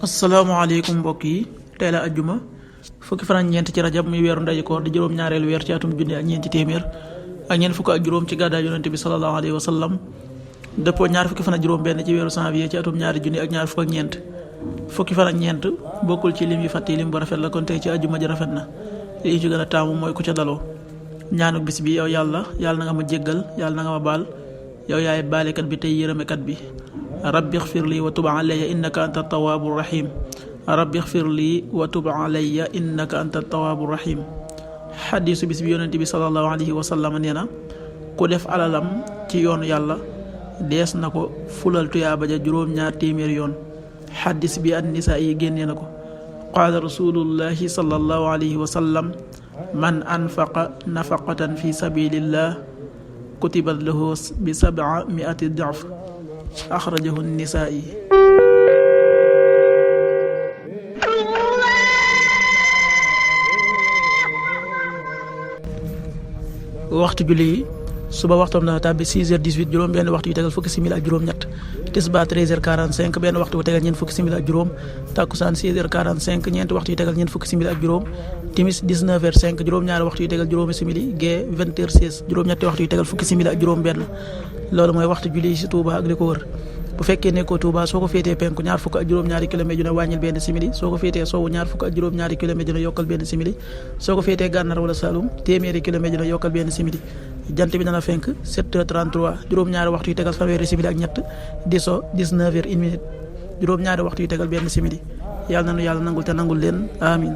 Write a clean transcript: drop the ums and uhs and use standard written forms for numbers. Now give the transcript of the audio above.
asalaamaaleykum mbokk yi tey la ajjuma fukki fan ak ñeent ci rajab muy weeru ndaje koor di juróom-ñaareelu weer ci atum junni ak ñeenti téeméer ak ñeent fukk ak juróom ci gàddaay yonente bi sallallahu alayhi wa sallam dëppoo ñaar fukki fan ak juróom benn ci weeru janvier ci atum ñaari junni ak ñaar fukk ak ñeent fukki fan ak ñeent bokkul ci lim yi fàtte lim bu rafet la kon tey ci ajjuma ji rafet na li ci gën a taamu mooy ku ca daloo ñaanuk bis bi yow yàlla na nga ma jéggal yàlla na nga ma baal yow yaay baalekat bi tey yërëmekat bi rabbi xfir lii wa tub alayya innaka anta tawaabu rahim rabbi xfir lii wa tub alayya innaka anta tawaabu rahim xadiisu bis bi yonent bi sallallahu alayhi wa sallam nee na ku def alalam ci yoonu yàlla dees na ko fulal tuyaaba ja juróom-ñaar téeméer yoon xadiis bi an-nisaa yi génnee na ko qaala rasulullahi sallallahu alayhi wa sallam man anfaqa nafaqatan fi sabilillah kutibat lahu bi 700 da'f axrajahu nisaa'i. waxtu julli yi suba waxtoom dana tàbbi 6h18 juróom benn waxtu yu tegal fukki simili ak juróom-ñett tisbaar 13h45 benn waxtu bu tegal ñeent fukki simili ak juróom takkusaan 16h45 ñeenti waxtu yu tegal ñeent fukki simili ak juróom timis 19h05 juróom-ñaari waxtu yu tegal juróomi simili gee 20h16 juróom-ñetti waxtu yu tegal fukki simili ak juróom benn loolu mooy waxtu julli ci Touba ak li ko wër bu fekkee nekkoo Touba soo ko féetee penku ñaar fukk ak juróom-ñaari kilomètre ju ne wàññil benn simili soo ko féetee sowwu ñaar fukk ak juróom-ñaari kilomètre ju ne yokkal benn simili soo ko féetee gànnaar wala Saloum téeméeri kilomètre ju ne yokkal benn simili jant bi dana fenk 7h33 juróom-ñaari waxtu yu tegal fanweeri simili ak ñett di so 19h1 minute juróom-ñaari waxtu yu tegal benn simili yàlla na nu yàlla nangul te nangul leen amin